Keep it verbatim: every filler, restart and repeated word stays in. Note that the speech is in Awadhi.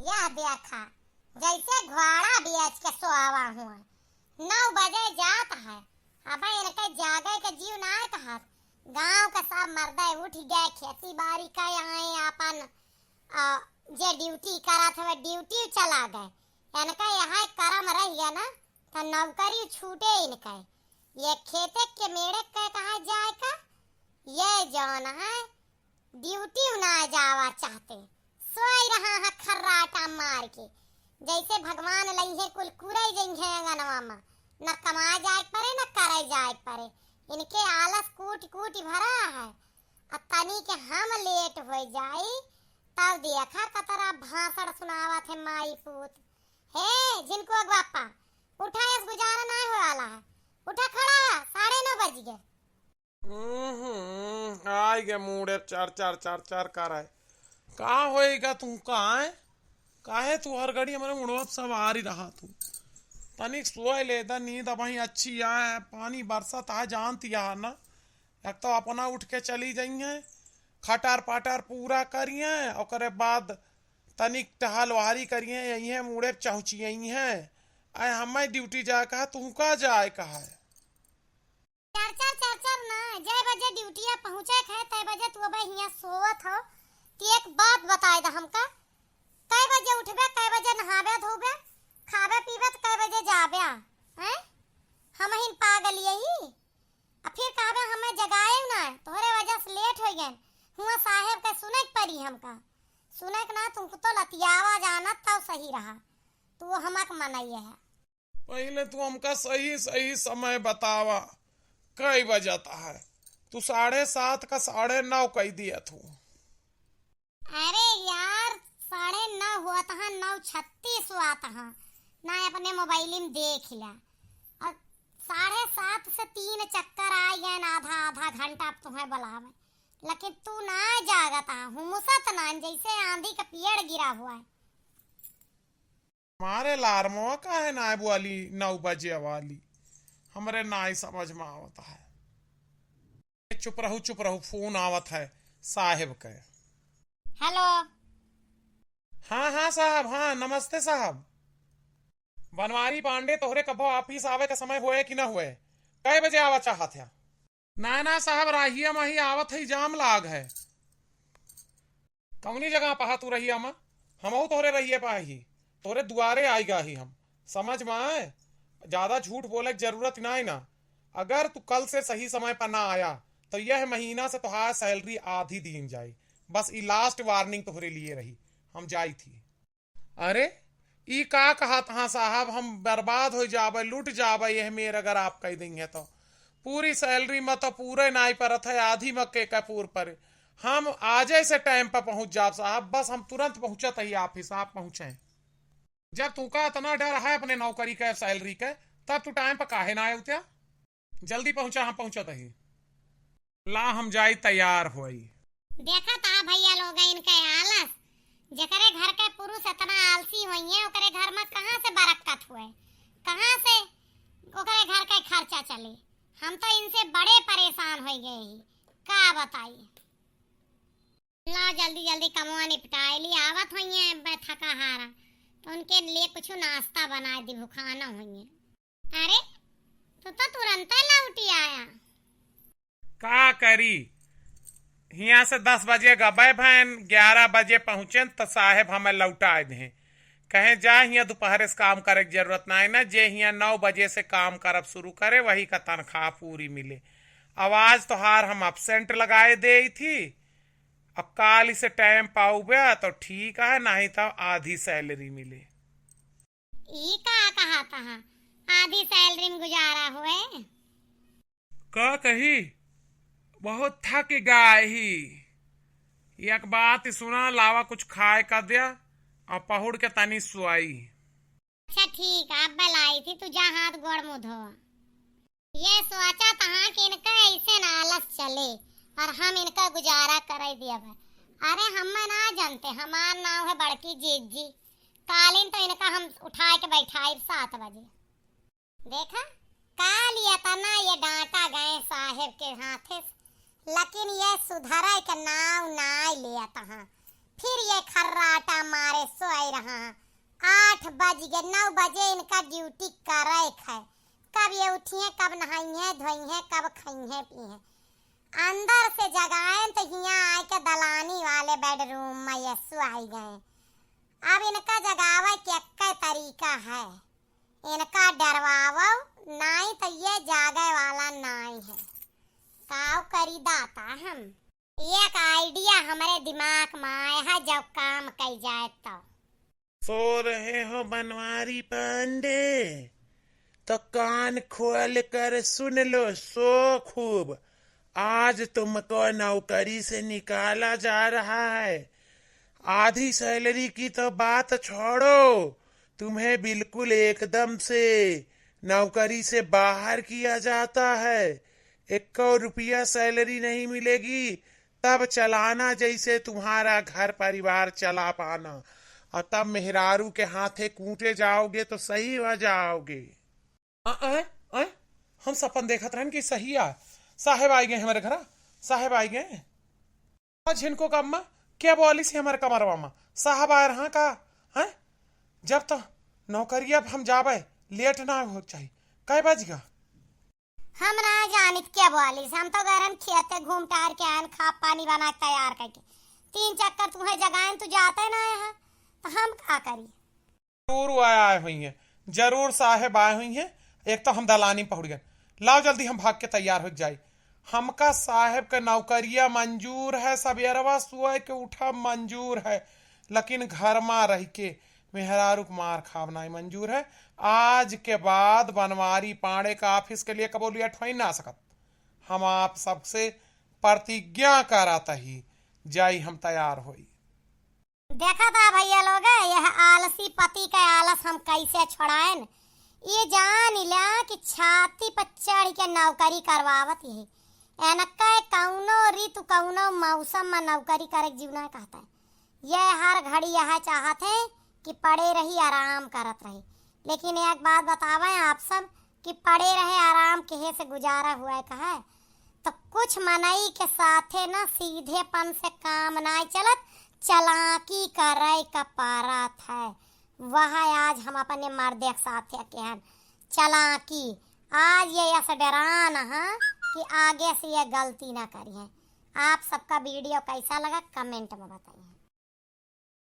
यह देखा, जैसे घोड़ा बेच के सोवा हुआ, नौ बजे जात है। अब इनके जागे के जीव नाय कहत। गांव के सब मर्दे उठ गए, खेती बारी के आए, अपन, अ, जे ड्यूटी करत हवे, ड्यूटी चला गए। इनका यहाँ करम रह गया ना, तो नौकरी छूटे इनके। ये खेते के मेड़े के कहा जाए का, ये जौन है, ड्यूटी ना जावा चाहते, सोई रहा है खर्राटा मार के। जैसे भगवान लइहे कुल कुरई जइहे अंगनवा में, न कमाए जाए परे, न करे जाए परे। इनके आलस कूट कूट भरा है। अब तनी के हम लेट हो जाई, तब देखा कतरा भाषण सुनावत है माई पूत। हे झिनकुआ के बापा, उठा, यस गुजारा ना हो वाला है। उठा, खड़ा, साढ़े नौ बज गए। हम्म, आई गे मूड़े चर चर चर चर करे। का होएगा तू, का है? काहे तू हर घड़ी हमरे मुड़वा पे सवार ही रहा तू? तनिक सोए ले दा, नींद अबहीं अच्छी आए, पानी बरसत आ जानती है ना। एक तो अपना उठ के चली जाइए, खटार पाटार पूरा करिए, ओकरे बाद तनिक टहलवारी करिए, यही है मूड़े पे चहुचिए हैं। आए हमें ड्यूटी जाए कहा, तू का जाए कहा है? चर चर चर चर ना, जय बजे ड्यूटिया पहुँचे के है, तय बजे तू अबे हियाँ सोवत हो। ती एक बात बताए द हमका, कै बजे उठबे, कै बजे नहाबे धोबे, खाबे पीबे तो कै बजे जाबे? हैं? हम हिन पागल यही। आ फिर कहबे हमें जगाए ना, तोहरे वजह से लेट हो गए। हुआ साहेब के सुने के परी हमका, सुने के ना, तुमको तो लतियावा जानत तब सही रहा, तू हमक मनइए है। पहिले तू हमका सही सही समय बतावा, कई बजत है? तू साढ़े सात का साढ़े नौ कई दिया तू। अरे यार, साढ़े नौ हुआ तहाँ, नौ छत्तीस हुआ तहाँ, ना अपने मोबाइल में देख लिया। और साढ़े सात से तीन चक्कर आ गए ना, आधा आधा घंटा अब तुम्हें बुलावे, लेकिन तू ना जागत आ, हुमुसत ना, जैसे आंधी का पेड़ गिरा हुआ है। हमारे लारमवा काहे ना आए वाली नौ बजे वाली, हमरे ना ही समझ में आवत है। चुप रहू, चुप रहू, फोन आवत है साहेब के। हेलो। हाँ, हाँ साहब, हाँ, नमस्ते साहब। बनवारी पांडे, तोहरे कबो ऑफिस आवे का समय होए कि ना होए? कै बजे आवा चाहत है? ना, ना साहब, राहिया माही आवत है, जाम लाग है। कौनी जगह पहा तू रहिया मा? हमहू तोहरे रहिए पा ही, तोहरे दुआरे आइगा ही हम। समझ में आए? ज्यादा झूठ बोले के जरूरत नाई ना। अगर तू कल से सही समय पर ना आया, तो यह महीना से तोहार सैलरी आधी दीन जाई। बस ई लास्ट वार्निंग तोहरे लिए रही। हम जाई थी। अरे, ई का कहत हाँ साहब, हम बर्बाद हो जाबे, लुट जाबे यह मेर अगर आप कह देंगे तो। पूरी सैलरी में तो पूरे नाई परत है, आधी में के का पूर पर। हम आजे से टाइम पर पहुँच जाब साहब, बस हम तुरंत पहुँचत ही ऑफिस, आप पहुँचे। जब तुका इतना डर है अपने नौकरी के, सैलरी के, तब तू टाइम पर काहे ना आए उत्या? जल्दी पहुँचा, हम पहुँचत ही। ला हम जाई तैयार होई। देखत आ भैया लोग, इनके आलस, जेकरे घर के पुरुष इतना आलसी होइए, ओकरे घर में कहाँ से बरकत हुए, कहाँ से ओकरे घर के खर्चा चले? हम तो इनसे बड़े परेशान हो गए ही, का बताई। ला जल्दी जल्दी कमवा निपटाए ली, आवत होइए बे थका हारा, तो उनके लिए कुछ नाश्ता बनाए दी, भुखाना होइए। अरे, तू तो तुरंते लौटी आया। का करी, हियाँ से दस बजे गबे भैन, ग्यारह बजे पहुँचेन त साहेब हमें लौटाए दें। कहें जा हियाँ दोपहर से काम करे के जरूरत नाई ना, जे हियाँ नौ बजे से काम करब शुरू करे वही का तनख्वाह पूरी मिले। अब आज तोहार हम एब्सेंट लगाए दे थी, अब काल इसे टाइम पाउबे तो ठीक है, नहीं तो आधी सैलरी मिले। ई का कहा तहा, आधी सैलरी में गुजारा होए? का कही, बहुत थक गए ही। एक बात सुना, लावा कुछ खाए का द्या और पहुड़ के तनी सोई। अच्छा ठीक है, अब लाई थी, तू जा हाथ गोड़ मुँह धो। ये सोचा तहा कि इनका ऐसे ना आलस चले और हम इनका गुजारा करे दिया भाई। अरे हम ना जानते, हमार नाम है बड़की जीजी। कालीन तो इनका हम उठाए के बैठाई सात बजे। देखा, काल ये तना ये डांटा गए साहेब के हाथे, लेकिन ये सुधरे के नाव ना लेत हाँ। फिर ये खर्राटा मारे सोए रहा। आठ बज गए, नौ बजे इनका ड्यूटी करे है। कब ये उठिए, कब नहाइए धोइए, कब खाइए पिए? अंदर से जगाएन तो हियाँ आए के दलानी वाले बेडरूम में ये सुआई गए। अब इनका जगावे के एक्के तरीका है, इनका डरवावो, नाई तो ये जागे वाला नाई है। काव करी दाता हम। एक आइडिया हमरे दिमाग में आए है, जब काम कई जाए तो। सो रहे हो बनवारी पांडे, तो कान खोल कर सुन लो, सो खूब। आज तुमको नौकरी से निकाला जा रहा है। आधी सैलरी की तो बात छोड़ो, तुम्हें बिल्कुल एकदम से नौकरी से बाहर किया जाता है। एक्को रुपया सैलरी नहीं मिलेगी, तब चलाना जैसे तुम्हारा घर परिवार चला पाना, और तब मेहरारू के हाथे कूटे जाओगे तो सही हो जाओगे। आ, आए, आए, हम सपन देखत रहन कि सही आ, साहेब आई गए हमारे घरा, साहेब आई गए। आज इनको का अम्मा क्या बोली से हमारे कमरवा में, साहब आए रहा का? हैं? जब तो नौकरिया पे हम जाबे, लेट ना हो चाहिए। कै बज गा? हम ना जानित क्या बोली, हम तो गरम खेते घूम टहर के आयन, खा पानी बना के तैयार करके। तीन चक्कर तुम्हें जगाएन, तू जाते ना है, तो हम का करी? जरूर वो आए हुई हैं, जरूर साहेब आए हुई हैं। एक तो हम दलानी पहुड़ गए। लाओ जल्दी हम भाग के तैयार हो जाए। हमका साहेब के नौकरिया मंजूर है, सबेरवा सोए के उठा मंजूर है, लेकिन घर मा रह के मेहरारू के मार खाब नाई मंजूर है। आज के बाद बनवारी पांडे का ऑफिस के लिए कबो लेट होई ना सकत। हम आप सबसे प्रतिज्ञा करत ही, जाई हम तैयार होई। देखा था भैया लोग, यह आलसी पति का आलस हम कैसे छोड़ाएन। ये जान ला कि छाती पर चढ़ के नौकरी करवावत ही। एनका कौनो ऋतु, कौनो मौसम में नौकरी करे के जीव ना कहता है। ये हर घड़ी यह चाहत है कि पड़े रही, आराम करत रही। लेकिन एक बात बतावे आप सब कि पड़े रहे आराम केहे से गुजारा हुआ कहे, तो कुछ मनई के साथे ना सीधेपन से काम नाई चलत, चालाकी करे का परत है। वह आज हम अपने मर्दे के साथे केहन चालाकी। आज ये यस डरान है कि आगे से ये गलती ना करिए। आप सबका वीडियो कैसा लगा, कमेंट में बताइए।